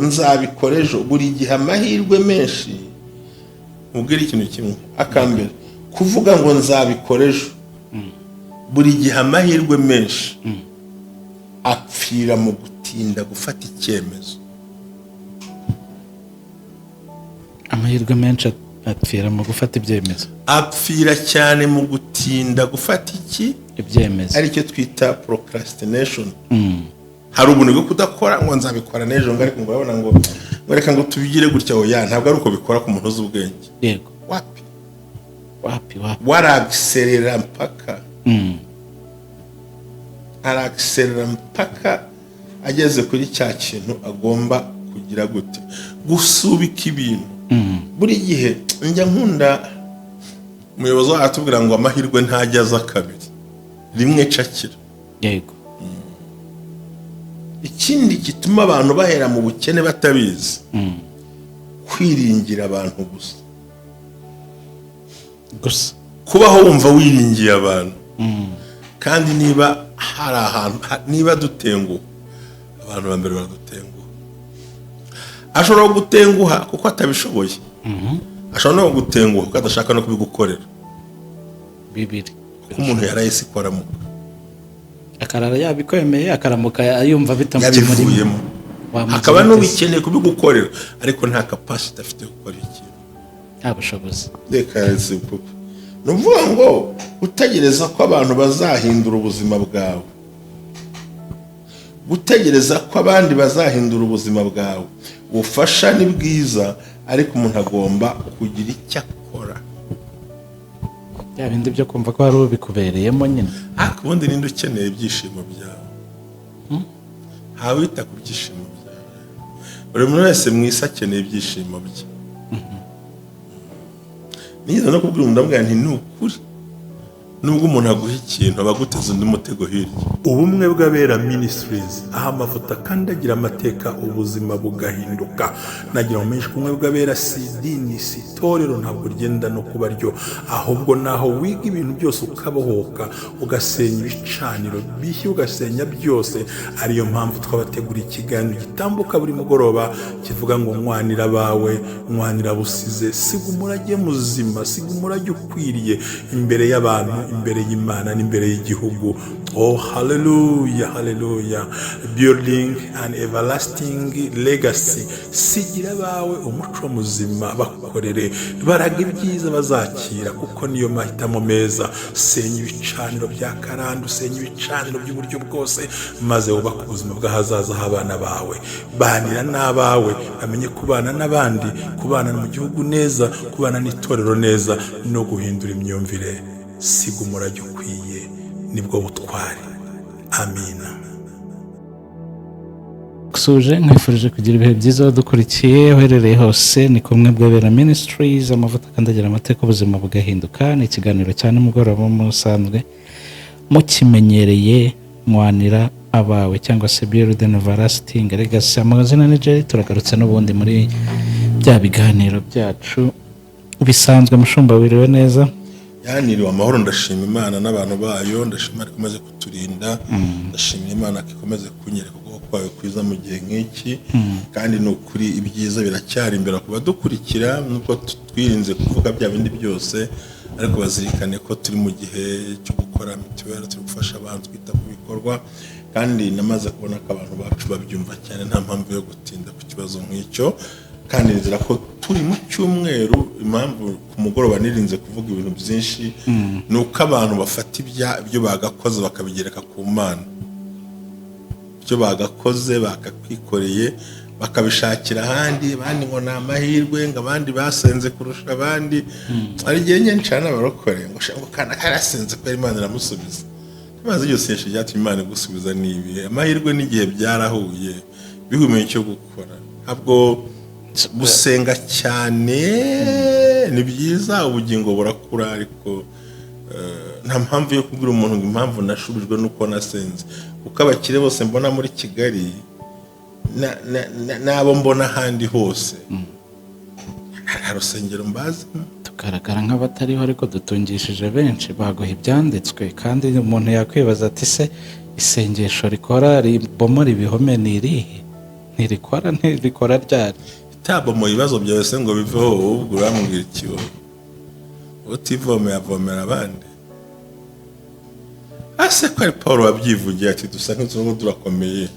Nzabikora ejo. Buri gihe amahirwe menshi, mubwire ikintu kimwe, akambere kuvuga ngo nzabikora ejo, buri gihe amahirwe menshi apfira mu gutinda gufata icyemezo. Amahirwe menshi apfira mu gufata ibyemezo. Apfira cyane mu gutinda gufata iki? Ibyemezo. Aricyo twita procrastination. Hari ubuntu bwo kudakora ngo nzabikora n'ejo, ngo ariko ngo urabona ngo reka ngo tubigire gutya. Oya, ntabwo ari uko bikora ku muntu uzi ubwenge. Wapi. Wapi, wapi. Waragiserera mpaka aragiserera mpaka ageze kuri cya kintu agomba kugira gute, gusubika ibintu. Buri gihe njya nkunda umuyobozi wacu atubwira ngo amahirwe ntajya aza kabiri, rimwe cakira. Ikindi gituma abantu bahera mu bukene batabizi, kwiringira abantu gusa. Gusa. Kubaho wumva wiringiye abantu, kandi niba hari ahantu niba dutenguha, abantu ba mbere baradutenguha. Ashobora gutenguha kuko atabishoboye, ashobora no gutenguha kuko adashaka no kubigukorera. Bibiri. Kuko umuntu yarahise ikoramuka. Akarara yabikwemeye, akaramuka yumva bitamukemurimo. Yabivuyemo. Wamugira Hakaba ute se? n'ubikeneye kubigukorera ariko nta capacity afite yo gukora ikintu. Nta bushobozi. Reka si kuko ni ukuvuga ngo gutegereza ko abantu bazahindura ubuzima bwawe, gutegereza ko abandi bazahindura ubuzima bwawe, ubufasha ni bwiza, ariko umuntu agomba kugira icyo akora. Bya bindi byo kumva ko hari ubikubereyemo nyine. Ariko ubundi ninde ukeneye ibyishimo byawe? Ntawita ku byishimo byawe. Buri muntu wese mu isi akeneye ibyishimo bye. Nigeze no kubwira umuntu, ndamubwira nti: "Ni ukuri, nubwo umuntu aguha ikintu, aba aguteze undi mutego hirya." Ubumwe bw'Abera Ministries, aho amavuta akandagira amateka, ubuzima bugahinduka. Nagira ngo menshi, ubumwe bw'Abera si idini, si itorero, ntabwo ryenda no kuba ryo, ahubwo naho wiga ibintu byose ukabohoka, ugasenya ibicaniro bishya, ugasenya byose. Ariyo mpamvu twabategura ikiganiro gitambuka buri mugoroba kivuga ngo "Nwanira abawe, nwanira busize, siga umurage muzima, siga umurage ukwiriye imbere y'abantu, imbere y'Imana n'imbere y'igihugu." Oh, haleluya, haleluya! Building an everlasting legacy. Sigira abawe umuco muzima, bakorere, baraga ibyiza bazakira, kuko niyo mahitamo meza. Senya ibicaniro bya karande, usenya ibicaniro by'uburyo bwose, maze wubake ubuzima bw'ahazaza h'abana bawe. Banira n'abawe, bamenye kubana n'abandi, kubana mu gihugu neza, kubana n'itorero neza, no guhindura imyumvire. Siga umurage ukwiye, nibwo butwari. Amina. Suje nkwifurije kugira ibihe byiza dukurikiye uherereye hose. Ni kumwe bw'Abera Ministries, amavuta akandagira amateka, ubuzima bugahinduka. Ni ikiganiro cya nimugoroba musanzwe mukimenyereye, "Mwanira Abawe" cyangwa se Build an Everlasting Legacy. Amazina ni Jerry. Turagarutse n'ubundi muri bya biganiro byacu bisanzwe. Mushumba, wiriwe neza? Yaniriwe amahoro, ndashima Imana n'abantu bayo. Ndashima Imana ikomeze kuturinda, ndashimira Imana ko ikomeze kunyereka ukuboko kwayo kwiza mu gihe nk'iki. Kandi ni ukuri, ibyiza biracyari imbere ku badukurikira. Nubwo twirinze kuvuga bya bindi byose, ariko bazirikane ko turi mu gihe cyo gukora mituweli, turi gufasha abantu, twita ku bikorwa, kandi namaze kubona ko abantu bacu babyumva cyane. Nta mpamvu yo gutinda ku kibazo nk'icyo. Kandi nizera ko turi mu cyumweru. Impamvu ku mugoroba nirinze kuvuga ibintu byinshi ni uko abantu bafata ibyo bagakoze bakabigereka ku Mana, ibyo bagakoze bakakwikoreye bakabishakira ahandi, abandi ngo ni amahirwe, ngo abandi basenze kurusha abandi. Hari igihe njye ncana abarokore ngo sha, ngo kana karasenze kubera Imana iramusubiza. Amazi yose yeshe byatumye Imana igusubiza ni ibihe? Amahirwe n'igihe byarahuye, bihumiye icyo gukora. Ntabwo gusenga cyane ni byiza, ubugingo burakura, ariko nta mpamvu yo kubwira umuntu ngo impamvu nashubijwe nuko nasenze, kuko abakire bose mbona muri Kigali n'abo mbona ahandi hose, nta rusengero mbazimo. Tugaragara nk'abatariho ariko dutungishije benshi. Baguha ibyanditswe, kandi umuntu yakwibaza ati: "Se isengesho rikora ribomora ibihome ni irihe?" Ntirikora, ntirikora ryari? Itabomoye ibibazo byawe se ngo biveho, wowe urambwira iki? Wowe utivomeye avomera abandi ase? Ko ari Paul wabyivugiye ati: "Dusa nk'inzu, turakomeye,"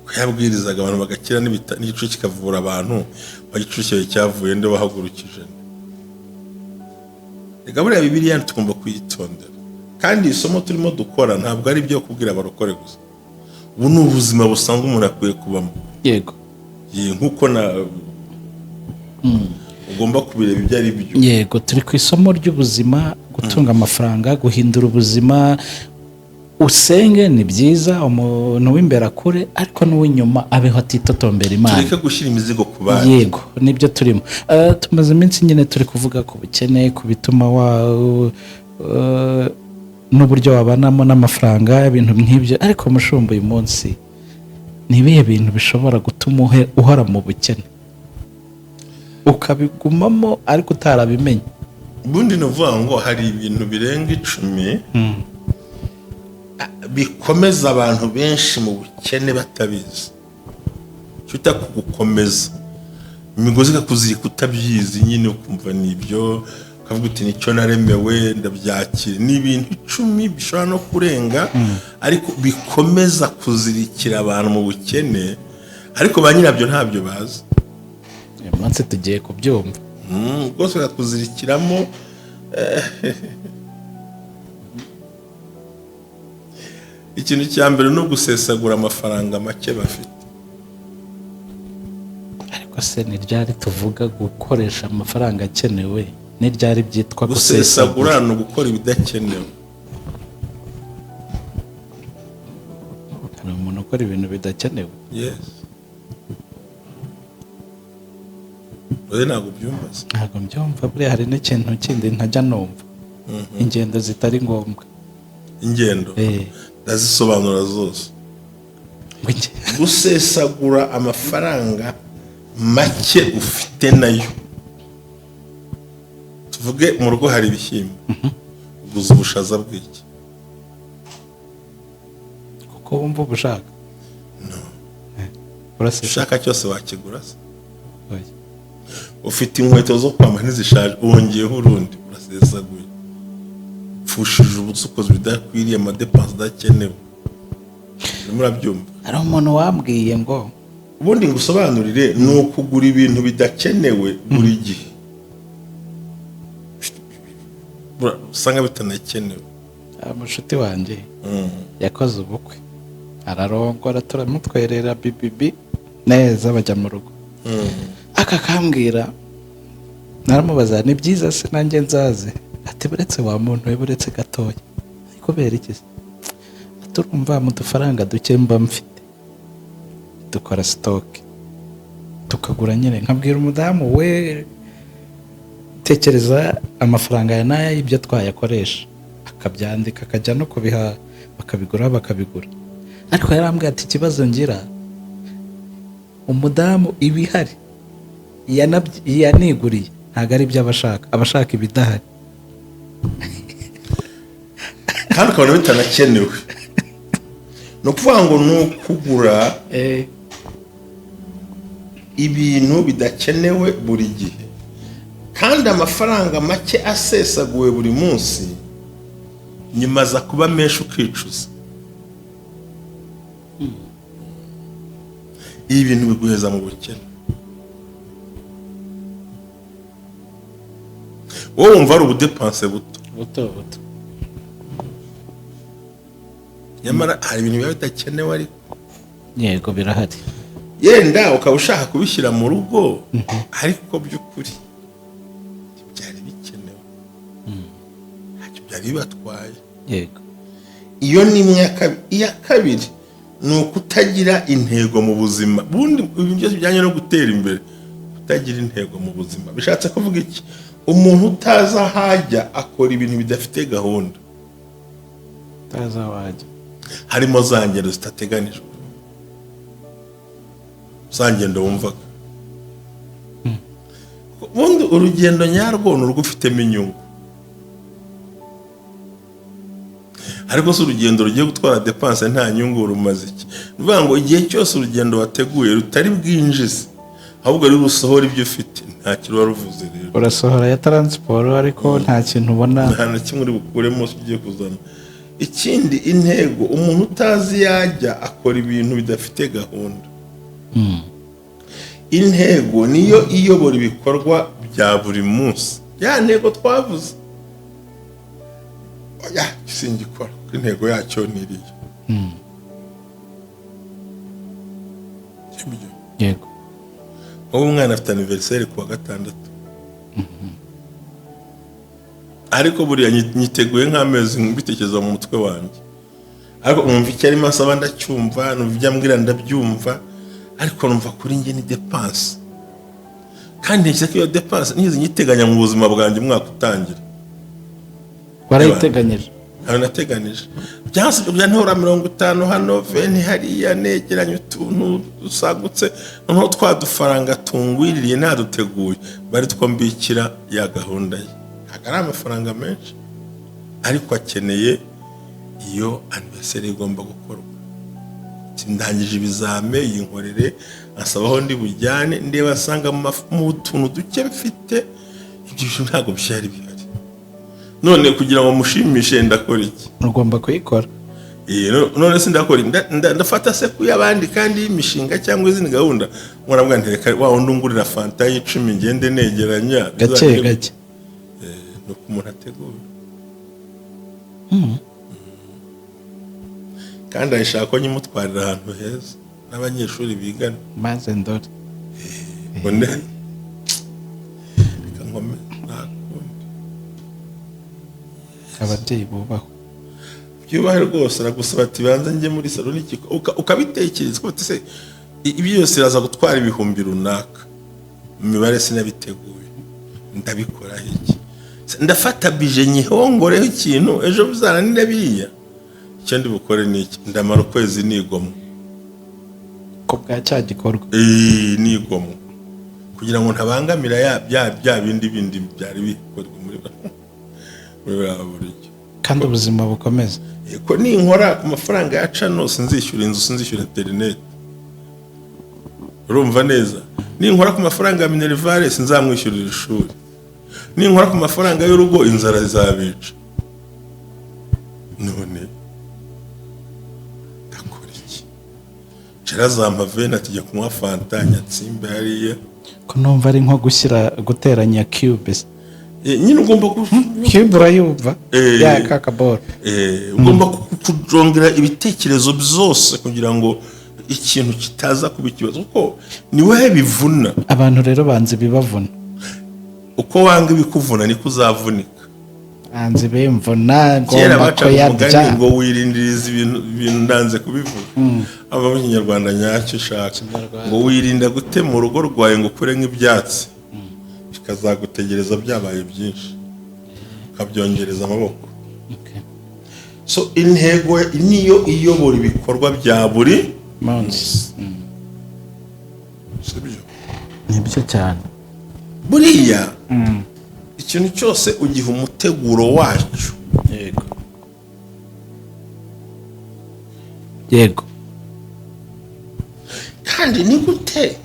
ko yabwirizaga abantu bagakira, n'igicucu kikavura abantu, wa gicucu cyawe cyavuye nde? Wahagurukije? Reka, buriya Bibiliya tugomba kuyitondera, kandi isomo turimo dukora ntabwo ari ibyo kubwira abarokore gusa. Ubu ni ubuzima busanzwe umuntu akwiye kubamo. Nk'uko na ugomba kubireba ibyo ari byo. Yego, turi ku isomo ry'ubuzima, gutunga amafaranga, guhindura ubuzima. Usenge ni byiza, umuntu w'imbere akure, ariko n'uw'inyuma abeho atitotombera Imana. Tureke gushyira imizigo ku bandi. Yego, nibyo turimo. Tumaze iminsi nyine turi kuvuga ku bukene, ku bituma wa n'uburyo wabanamo n'amafaranga, ibintu nk'ibyo. Ariko mushumba, uyu munsi ni ibihe bintu bishobora gutuma uhora mu bukene, ukabigumamo ariko utarabimenye? Ubundi ni ukuvuga ngo hari ibintu birenga 10 bikomeza abantu benshi mu bukene batabizi. Icyo bita kugukomeza, imigozi ikakuzirika utabyizi nyine, ukumva ni ibyo, ukavuga uti: "Nicyo naremewe, ndabyakira." Ni ibintu 10 bishobora no kurenga, ariko bikomeza kuzirikira abantu mu bukene, ariko ba nyirabyo ntabyo bazi. Uyu munsi tugiye kubyumva. Rwose bakakuzirikiramo. Ikintu cya mbere ni ugusesagura amafaranga make bafite. Ariko se ni ryari tuvuga gukoresha amafaranga akenewe? Ni ryari byitwa gusesagura? Gusesagura. Ni ugukora ibidakenewe. Hari umuntu ukora ibintu bidakenewe? Yes, oya, ntabwo ubyumva se? Ntabwo mbyumva. Buriya hari n'ikintu kindi ntajya numva, ingendo zitari ngombwa. Ingendo? Ndazisobanura zose. Ngo Gusesagura amafaranga make ufite nayo, tuvuge mu rugo hari ibishyimbo, uguze ubushaza bw'iki? Kuko wumva uba ushaka urasesa. Ushaka cyose wakigura se? Oya. Ufite inkweto zo kwambara ntizishaje, wongeyeho urundi, urasesaguye, upfushije ubusa, ukoze ibidakwiriye, amadépenses adakenewe. Urimo urabyumva? Hari umuntu wambwiye ngo Ubundi ngo usobanurire, ni ukugura ibintu bidakenewe buri gihe, usanga bitanakenewe. Umushuti wanjye yakoze ubukwe, ararongora, turamutwerera bibibi neza, bajya mu rugo. Aka kambwira, naramubaza: "Ni byiza se, nanjye nzaze?" Ati: "Buretse wa muntu we, buretse gatoya." "Kubera iki se?" Ati: "Urumva, mu dufaranga duke mba mfite dukora stock, tukagura nyine, nkabwira umudamu we: 'Tekereza amafaranga aya n'aya y'ibyo twayakoresha,' akabyandika, akajya no kubiha, bakabigura, bakabigura." Ariko yarambwiye ati: "Ikibazo ngira, umudamu ibihari yaniguriye ntabwo ari ibyo aba ashaka, aba ashaka ibidahari." Kandi ukabona bitanakenewe. Ni ukuvuga ngo ni ukugura ibintu bidakenewe buri gihe, kandi amafaranga make asesaguwe buri munsi nyuma aza kuba menshi, ukicuza. Ibi bintu biguheza mu bukene. Wowe wumva ari ubudépense buto. Buto buto. Nyamara hari ibintu biba bidakenewe, ariko Yego, birahari. yenda ukaba ushaka kubishyira mu rugo, ariko by'ukuri byari bikenewe, ntacyo byari bibatwaye. Iyo ni imwe ya kabiri. Iya kabiri ni ukutagira intego mu buzima. Ubundi ibintu byose bijyanye no gutera imbere, kutagira intego mu buzima bishatse kuvuga iki? Umuntu utazi aho ajya akora ibintu bidafite gahunda. Utazi aho wajya. Harimo za ngendo zitateganijwe, za ngendo wumvaga. Ubundi urugendo nyarwo ni urwo ufitemo inyungu, ariko si urugendo rugiye gutwara dépenses nta nyungu, rumaze iki? Ni ukuvuga ngo igihe cyose urugendo wateguye rutari bwinjize, ahubwo ruri busohora ibyo ufite, nta kintu ruba ruvuze rero. Urasohora ya transport, ariko nta kintu ubona. Nta na kimwe uri bukuremo ugiye kuzana. Ikindi, intego, umuntu utazi yajya akora ibintu bidafite gahunda. Intego niyo iyobora ibikorwa bya buri munsi. Ya ntego twavuze, oya, singikora kuko intego yacyo ni iriya. Sibyo? Yego. Nk'ubu umwana afite anniversaire ku wa gatandatu, ariko buriya nyiteguye nk'amezi mbitekereza mu mutwe wanjye, ariko numva icyo arimo asaba ndacyumva, numva ibyo ambwira ndabyumva, ariko numva kuri njye ni dépense, kandi ntekereza ko iyo dépense nigeze nyiteganya mu buzima bwanjye umwaka utangira. Warayiteganyije? Ntawe nateganije. Byansabye kujya ntora 50 hano, 20 hariya, negeranya utuntu dusagutse, noneho twa dufaranga tungwiririye ntaduteguye bari two mbikira ya gahunda ye. Ntabwo ari amafaranga menshi, ariko akeneye iyo anniversaire igomba gukorwa. Ati, ndangije ibizame, yinkorere, asaba aho ndi bujyane, ndeba asanga mu tuntu duke mfite ibyo bintu ntabwo byari bihari. None kugira ngo mushimishe ndakora iki? Ugomba kuyikora. None se ndakora ndafata se kuy'abandi kandi y'imishinga cyangwa izindi gahunda? Murabwa ntereka wa wundi ungurira fanta y'icumi, ngende negeranya. Gake. Gake. Ni uko umuntu ategura. Kandi ayishaka ko nyimutwarira ahantu heza n'abanyeshuri bigana. Maze ndore. Ngo reka nkome, nta kundi. Ababyeyi bubahwe. Byubahe rwose. Aragusaba ati banza njye muri salon iki, ukabitekereza ko uti se ibi byose iraza gutwara ibihumbi runaka mu mibare, sinabiteguye, ndabikora iki? Se ndafata budget nyihongoreho ikintu ejo bizananira biriya? Icyo ndi bukore ni iki? Ndamara ukwezi nigomwa. Ko bwa cya gikorwa. Nigomwa kugira ngo ntabangamira ya bya bindi bindi byari bikorwa muri buriya buryo. Kandi ubuzima bukomeza. Ko ninkora ku mafaranga ya channel, sinzishyura inzu, sinzishyura interineti, urumva neza? Ninkora ku mafaranga ya minerval, sinzamwishyurira ishuri. Ninkora ku mafaranga y'urugo, inzara izabica. None ndakora iki? Zampa 20 ati jya kunywa fanta nyatsimba hariya. Ko numva ari nko gushyira guteranya cubes. Nyine ugomba Cube urayumva? Eh. Ya kakaboro. Ugomba kujongera ibitekerezo byose kugira ngo ikintu kitaza kuba ikibazo, kuko ni wowe bivuna. Abantu rero banze ibibavuna. Uko wanga ibikuvuna niko uzavunika. Banze ibimvuna. Kera Ngomba bacaga umugani kuyarya. ngo wirindiriza ibintu, ndanze kubivuga, aba mu Kinyarwanda nyacyo ushaka. Kinyarwanda. Ngo wirinda gutema urugo rwawe ngo ukure nk'ibyatsi, bikazagutegereza byabaye byinshi, ukabyongereza amaboko. So intego niyo iyobora ibikorwa bya buri munsi. Sibyo? Nibyo cyane. Buriya ikintu cyose ugiha umuteguro wacyo. Yego. Kandi ni gute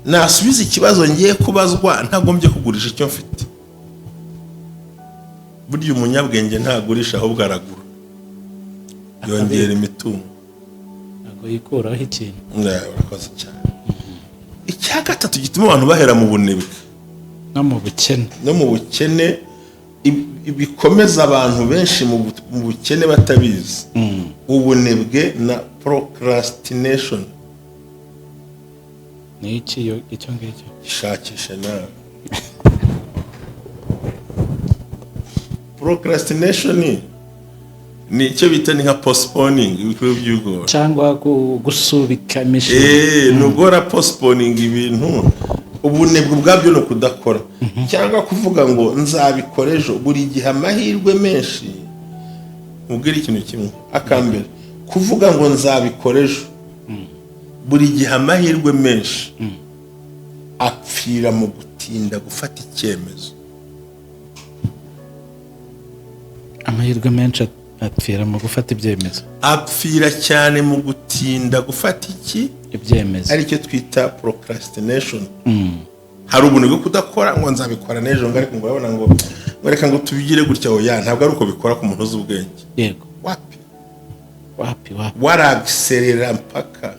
nasubiza ikibazo ngiye kubazwa ntagombye kugurisha icyo mfite? Burya umunyabwenge ntagurisha, ahubwo aragura, yongera imitungo. Ntabwo yikuraho ikintu. Urakoze cyane. Icya gatatu gituma abantu bahera mu bunebwe no mu bukene. No mu bukene, bikomeza abantu benshi mu bukene batabizi, ubunebwe na procrastination. Ni iki icyo ngicyo? Shakisha nawe. Procrastination ni icyo bita, ni nka postponing ibikorwa by'ubwoba. Cyangwa gusubika imishinga. Ni uguhora postponing ibintu. Ubunebwe ubwabyo ni ukudakora cyangwa kuvuga ngo nzabikora ejo buri gihe. Amahirwe menshi, mubwire ikintu kimwe, akambere, kuvuga ngo nzabikora ejo buri gihe, amahirwe menshi apfira mu gutinda gufata icyemezo. Amahirwe menshi Apfira mu gufata ibyemezo. Apfira cyane mu gutinda gufata iki? Ibyemezo. Aricyo twita procrastination. Hari ubuntu bwo kudakora ngo nzabikora n'ejo, ngo ariko ngo urabona ngo reka ngo tubigire gutya. Oya, ntabwo ari uko bikora ku muntu uzi ubwenge. Wapi. Wapi, wapi. Waragiserera mpaka,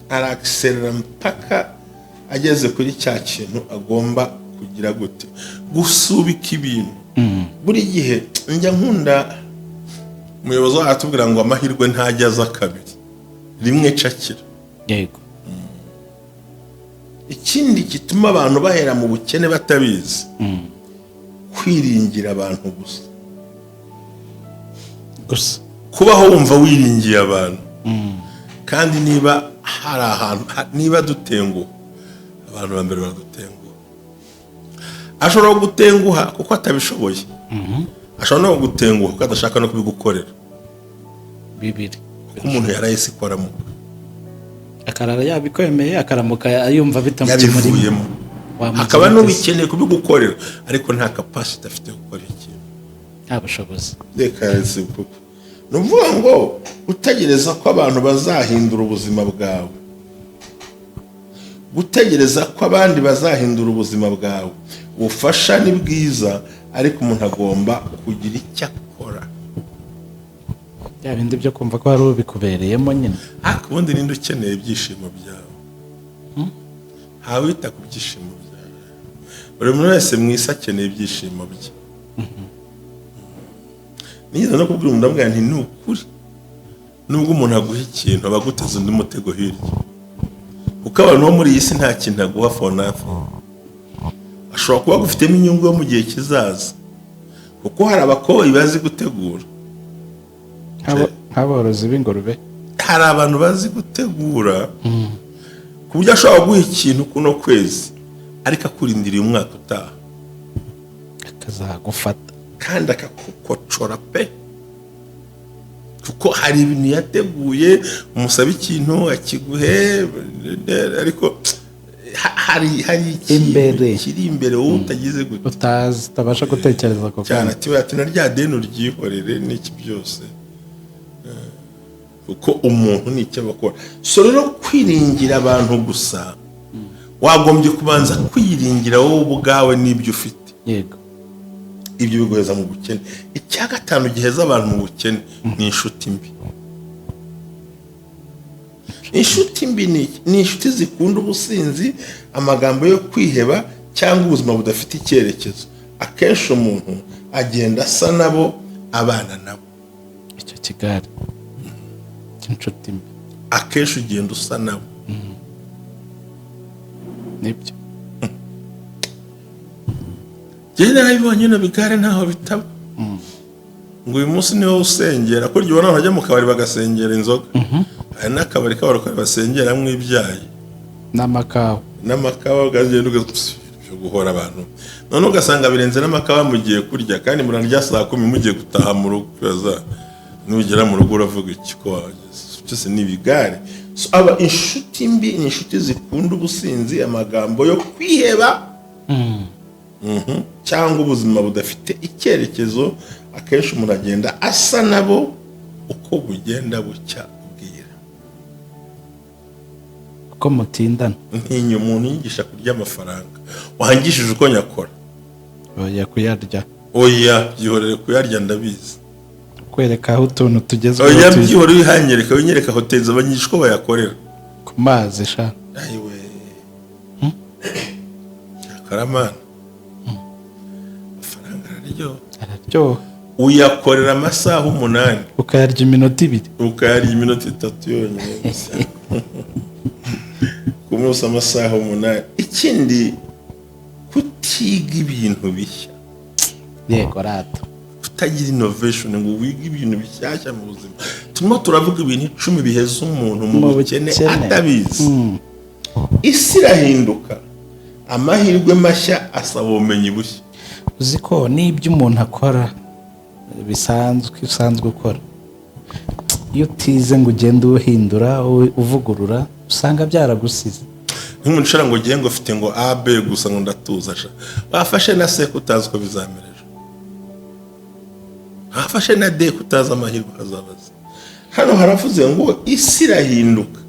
aragiserera mpaka ageze kuri cya kintu agomba kugira gute, gusubika ibintu. Buri gihe njya nkunda umuyobozi wacu atubwira ngo amahirwe ntajya aza kabiri, rimwe cakira. Ikindi gituma abantu bahera mu bukene batabizi, kwiringira abantu gusa. Gusa. Kubaho wumva wiringiye abantu, kandi niba hari ahantu niba dutenguha, abantu ba mbere baradutenguha. Ashobora gutenguha kuko atabishoboye, ashobora no gutenguha kuko adashaka no kubigukorera. Bibiri. Kuko umuntu yarahise ikoramuka. Akarara yabikwemeye, akaramuka yumva bitamukemurimo. Yabivuyemo. Hakaba n'ubikeneye kubigukorera, ariko nta capacity afite yo gukora ikintu. Nta bushobozi. Reka si kuko ni ukuvuga ngo gutegereza ko abantu bazahindura ubuzima bwawe, gutegereza ko abandi bazahindura ubuzima bwawe. Ubufasha ni bwiza, ariko umuntu agomba kugira icyo akora. Bya bindi byo kumva ko hari ubikubereyemo nyine. Ariko ubundi ninde ukeneye ibyishimo byawe? Ntawita ku byishimo byawe. Buri muntu wese mu isi akeneye ibyishimo bye. Nigeze no kubwira umuntu, ndamubwira nti: "Ni ukuri, nubwo umuntu aguha ikintu, aba aguteze undi mutego hirya, kuko abantu bo muri iyi si nta kintu aguha for nothing. Ashobora kuba agufitemo inyungu yo mu gihe kizaza, kuko hari abakoboyi bazi gutegura." Nk'aborozi b'ingurube. Hari abantu bazi gutegura ku buryo ashobora guha ikintu kuno kwezi, ariko akurindiriye umwaka utaha. Akazagufata. Kandi akakukocora pe, kuko hari ibintu yateguye. Umusaba ikintu akiguhe, ariko hari ikintu Imbere. kiri imbere wowe utagize gute? Utazi, utabasha gutekereza ako cyane. kanya. Ati: "Ati na rya deni uryihorere n'iki byose." Kuko umuntu ni icyo abakora. So rero kwiringira abantu gusa, wagombye kubanza kwiringira wowe ubwawe n'ibyo ufite. Ibyo biguheza mu bukene. Icya gatanu giheza abantu mu bukene ni inshuti mbi. Inshuti mbi ni iki? Ni inshuti zikunda ubusinzi, amagambo yo kwiheba cyangwa ubuzima budafite icyerekezo. Akenshi umuntu agenda asa nabo, abana nabo. Icyo kigare cy'inshuti mbi. Akenshi ugenda usa nabo. Nibyo. Njyewe narabibonye, bino bigare ntaho bitaba ngo uyu munsi niho usengera. Kurya ubona abantu bajya mu kabari bagasengera inzoga, hari n'akabari k'abarokore basengeramo ibyayi. N'amakawa. N'amakawa. Ukagenda byo guhora abantu, none ugasanga birenze n'amakawa, mugiye kurya kandi murarya saa 10, mugiye gutaha mu rugo. Kwibaza nugera mu rugo uravuga iki ko wahageze? Byose ni ibigare. So, aba inshuti mbi ni inshuti zikunda ubusinzi, amagambo yo kwiheba, cyangwa ubuzima budafite icyerekezo. Akenshi umuntu agenda asa nabo uko bugenda bucya bwira. Uko mutindana. Ntinya umuntu yigisha kurya amafaranga. Wangishije uko nyakora. Oya, kuyarya. Oya, byihorere, kuyarya ndabizi. Kwereka aho utuntu tugezweho. Oya, byihorere, wihanyereka, winyereka hoteli abanyigisha uko bayakorera. Ku mazi sha. Ayiwe, karamana, amafaranga araryoha. Araryoha. Uyakorera amasaha 8. Ukayarya iminota 2. Ukayarya iminota 3 yonyine gusa ku munsi, amasaha 8. Ikindi, kutiga ibintu bishya. Yego rata. Kutagira innovation ngo wige ibintu bishyashya mu buzima. Turimo turavuga ibintu 10 biheza umuntu mu Mu bukene bukene. atabizi. Isi irahinduka, amahirwe mashya asaba ubumenyi bushya. Uzi ko n'ibyo umuntu akora bisanzwe, usanzwe ukora, iyo utize ngo ugende uwuhindura, uvugurura, usanga byaragusize. Nk'umuntu ushobora ngo ugiye ngo ufite ngo a b gusa, ngo ndatuza sha, wafashe na se ko utazi uko bizamera ejo. Ntafashe na de kutazi amahirwe azabaza. Hano haravuze ngo isi irahinduka,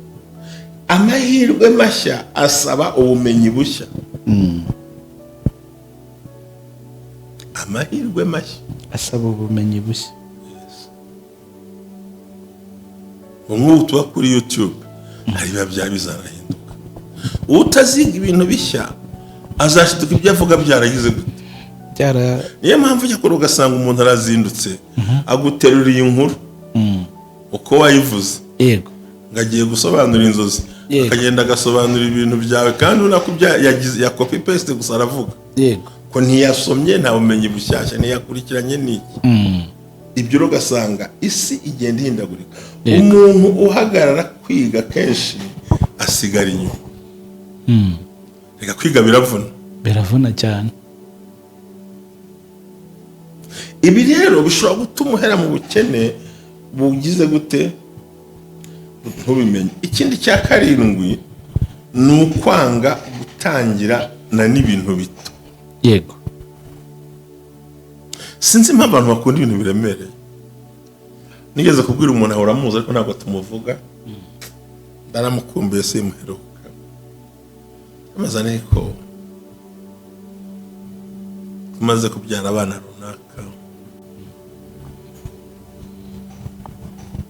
amahirwe mashya asaba ubumenyi bushya. Amahirwe mashya asaba ubumenyi bushya. Nk'ubu tuba kuri YouTube, hari ibiba byaba bizanahinduka. Utaziga ibintu bishya azashiduka ibyo avuga byaragize gute? Byara. Niyo mpamvu ujya kure ugasanga umuntu arazindutse aguteruriye inkuru uko wayivuze, ngo agiye gusobanura inzozi, akagenda agasobanura ibintu byawe, kandi ubona ko yagize ya copy paste gusa, aravuga ko ntiyasomye, nta bumenyi bushyashya, ntiyakurikiranye n'iki. Ibyo rero ugasanga isi igenda ihindagurika. Umuntu uhagarara kwiga kenshi asigara inyuma. Reka, kwiga biravuna. Biravuna cyane. Ibi rero bishobora gutuma uhera mu bukene bugize gute ntubimenye. Ikindi cya karindwi ni ukwanga gutangira na n'ibintu bito. Sinzi impamvu abantu bakunda ibintu biremereye. Nigeze kubwira umuntu, ahora amuzi ariko ntabwo tumuvuga, ndaramukumbuye simuheruka, amaze ariko tumaze kubyara abana runaka,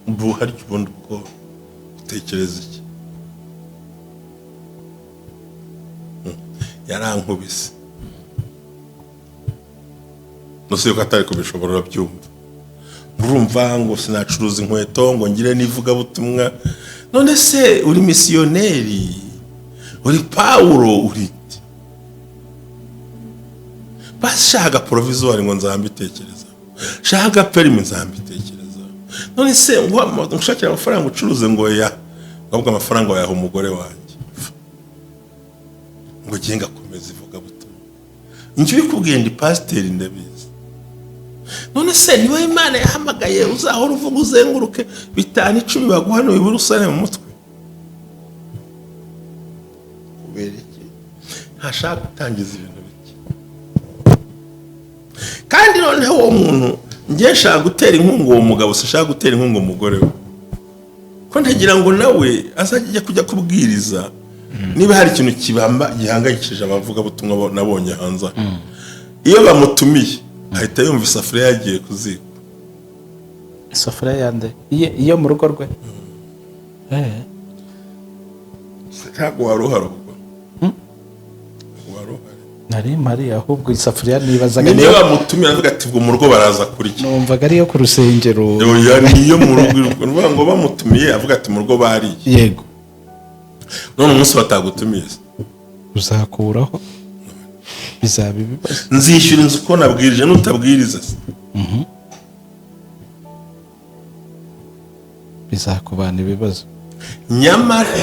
ubu harya ubundi ubwo utekereza iki? Yarankubise nose yuko atari kubishobora, urabyumva. Urumva ngo sinacuruza inkweto ngo ngire n'ivugabutumwa. None se uri misiyoneri, uri Pawulo, uri iki? Basi shaka provisoire ngo nzambitekereza, shaka permis nzambitekereza. None se ngo ngushakire amafaranga ucuruze? Ngo ya, ahubwo amafaranga wayaha umugore wanjye ngo ngiye ngakomeza ivugabutumwa. Njye ubikubwiye ndi pasiteri, ndabizi. None se niwe Imana yahamagaye uzahora uvuga uzenguruke 5 10 baguha nibura usane mu mutwe? Kubera iki ntashaka gutangiza ibintu bike? Kandi noneho uwo muntu, njye nshaka gutera inkunga uwo mugabo, sinshaka gutera inkunga umugore we, ko ntagira ngo nawe azajye ajya kujya kubwiriza. Niba hari ikintu kibamba gihangayikishije abavugabutumwa nabonye hanze aha, iyo bamutumiye ahita yumva isafuriya yagiye ku ziko. Isafuriya yande? Iyo mu rugo rwe? Ntabwo wari uhari ubwo? Ntabwo wari uhari? Nari mpari, ahubwo isafuriya nibazaga Niyo bamutumiye aravuga ati ubwo mu rugo baraza kurya. Numvaga ariyo ku rusengero. Oya, niyo mu rugo. Ni ukuvuga ngo bamutumiye avuga ati mu rugo bariye. None umunsi batagutumiye se? Uzakuraho, bizaba ibibazo. Nzishyura inzu ko nabwirije n'utabwiriza se? Bizakubana ibibazo. Nyamara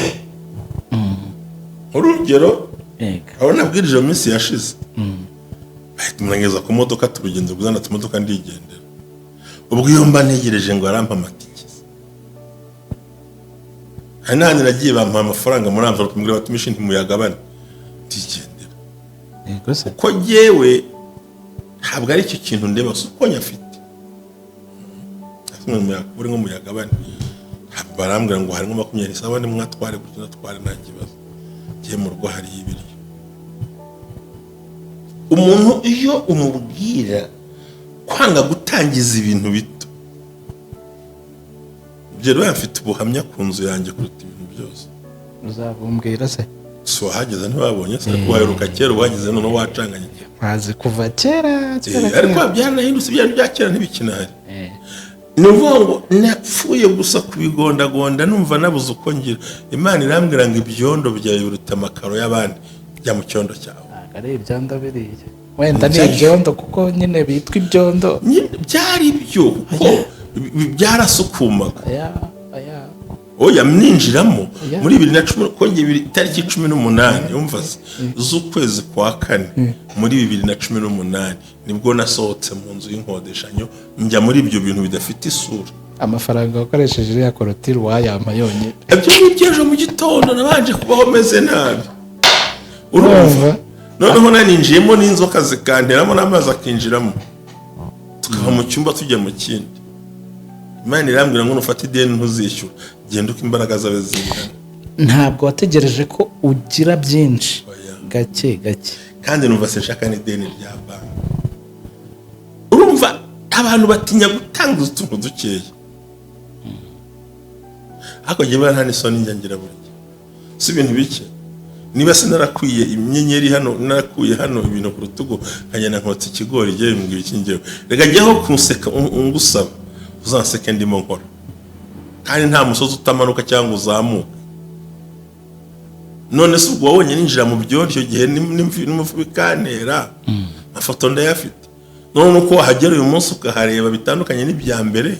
urugero, aho nabwirije mu minsi yashize, bahita umurengeza ku modoka, turugendo rwiza, ndetse imodoka ndigendera. Ubwo iyo mba ntegereje ngo arampa amatike, hari n'ahandi nagiye bampa amafaranga muri envelope, mbwira batumishi ntimuyagabane, ndigendera. Yego se. Kuko jyewe ntabwo ari icyo kintu ndeba, si uko nyafite uri nk'umuyagabane. Barambwira ngo harimo 20, sawa, nimwatware gutya natware, nta kibazo, ngiye mu rugo hariyo ibiryo. Umuntu iyo umubwira kwanga gutangiza ibintu bito, ibyo rero mfite ubuhamya ku nzu yanjye kuruta ibintu byose. Uzabumbwira se? Si wahageze? Ntiwabonye se? Ariko waheruka kera, uhageze noneho wacanganye. Mpazi kuva kera kera. Ariko Kera. byaranahindutse, ibya bya kera ntibikinahari. Ni ukuvuga ngo napfuye gusa kubigondagonda, numva nabuze uko ngira. Imana irambwira ngo ibyondo byawe biruta amakaro y'abandi, jya mu cyondo cyawe. Ntabwo ari ibyondo biriya, wenda ni ibyondo kuko nyine bitwa ibyondo. Nyine byari byo, kuko byarasukumaga. Aya aya. Oya, mninjiramo muri 2010, kongera itariki 18, yumva se, z'ukwezi kwa kane muri 2018, nibwo nasohotse mu nzu y'inkodeshanyo njya muri ibyo bintu bidafite isura. Amafaranga wakoresheje iriya korotire wayampa yonyine. Ibyo ngibyo ejo mu gitondo nabanje kubaho meze nabi, urumva? Urumva? Noneho naninjiyemo n'inzoka zikanteramo n'amazi akinjiramo. Tukava mu cyumba tujya mu kindi. Imana irambwira ngo nufata ideni ntuzishyura, genda uko imbaraga zawe zingana. Ntabwo wategereje ko ugira byinshi. Oya. Gake gake. Kandi numva sinshaka n'ideni rya banki. Urumva abantu batinya gutanga utuntu dukeya, ariko njyewe nta n'isoni njya ngira. Burya si ibintu bike. Niba sinarakwiye inyenyeri hano, narakuye hano ibintu ku rutugu, nkagenda nkotsa ikigori, igihe bimbwira iki? Njyewe reka njyeho kunseka ngusaba uzanseke ndimo nkora, kandi nta musozi utamanuka cyangwa uzamuka. None se ubwo wabonye ninjira mu byondo icyo gihe n'umufu bikantera? Amafoto ndayafite. None uko wahagera uyu munsi ukahareba bitandukanye n'ibya mbere,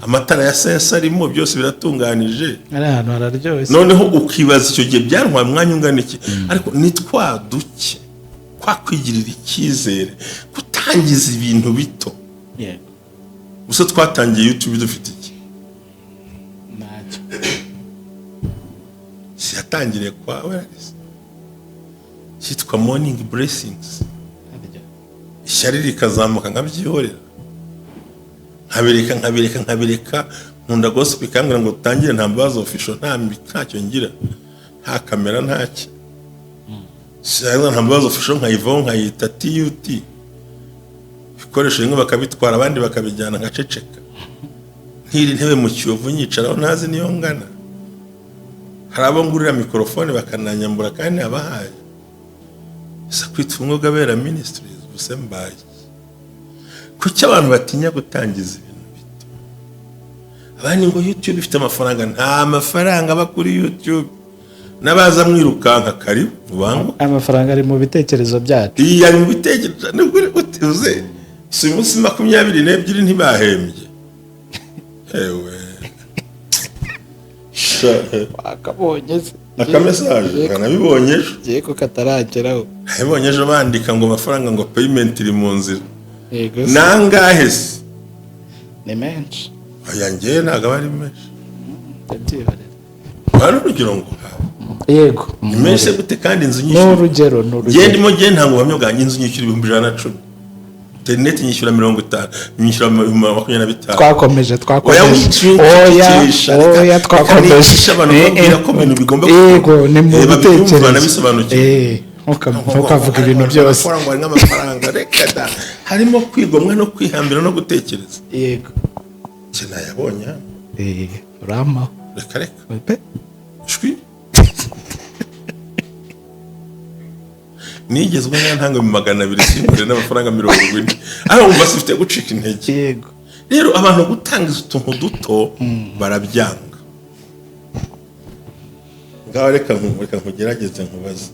amatara ya sensor arimo, byose biratunganije. Ari ahantu hararyoshye. Noneho ukibaza icyo gihe byantwaye umwanya ungana iki? Ariko ni twa duke, kwa kwigirira icyizere, gutangiza ibintu bito. Gusa twatangiye YouTube dufite iki? Ntacyo. Yatangiriye kwa Wellness, cyitwa Morning Blessings. Harya. Ishyari rikazamuka, nkabyihorera, nkabireka, nkabireka, nkabireka. Nkunda Gospel ikambwira ngo utangire Nta Mbabazi Official, ntacyo ngira, nta kamera, ntacyo. Sinzi, Nta Mbabazi Official nkayivaho, nkayita TUT. Ibikoresho bimwe bakabitwara, abandi bakabijyana, nkaceceka. Nk'iri ntebe mu Kiyovu nyicaraho ntazi niyo ngana. Hari abo ngurira mikorofone bakananyambura kandi nabahaye. Ese kwita Ubumwe bw'Abera Ministries ubuse mbaye? Kuki abantu batinya gutangiza ibintu bito? Abandi ngo YouTube ifite amafaranga. Nta mafaranga aba kuri YouTube. N'abaza mwirukanka, karibu bangu. Amafaranga ari mu bitekerezo byacu. Iyi ari mu bitekerezo. Nibwo utuze si uyu munsi 22 ntibahembye. Ewe sha. Wakabonye se? Aka message nabibonye ejo. Ngiye ko katarageraho. Nabibonye ejo bandika ngo amafaranga, ngo payment iri mu nzira. Yego se. Nangahe se? Ni menshi. Aya ngewe ntabwo aba ari menshi. Ndabyihorera. Hari urugero ngo Yego. Ni menshi se gute kandi inzu Ni nyishyura? urugero, ni Ngewe urugero. ndimo, ngewe ntabwo ubuhamya bwanjye. Inzu nyishyura 110,000, interineti nyishyura 50, nyishyura 25,000. Twakomeje. Oya. Twakomeje. Wicikisha. Oya, oya, twakomeje. Nicisha abantu, babwira ko ibintu bigomba Yego, ni mu babyumva, bitekerezo. nabisobanukiwe. Ntukavuge ibintu byose. Amafaranga, ngo harimo amafaranga, reka da. Harimo kwigomwa no kwihambira no gutekereza. Njye nayabonye hano. Urampaho. Reka reka. Pe. Shwi, nigeze ubwo ntanga mu 200, sinkure n'amafaranga 40, aho wumva sifite gucika intege. Rero abantu gutangiza utuntu duto barabyanga. Ngaho reka nkugerageze nkubaze.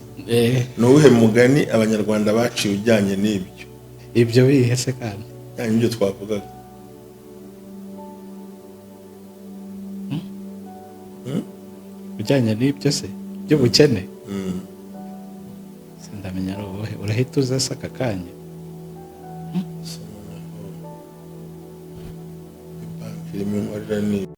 Ni uwuhe mugani Abanyarwanda baciye ujyanye n'ibyo? Ibyo bihe se kandi? Ujyanye n'ibyo twavugaga. Ujyanye n'ibyo se by'ubukene? Sindamenya ari ubuhe. Urahita uza se aka kanya? Banki irimo inkorera ni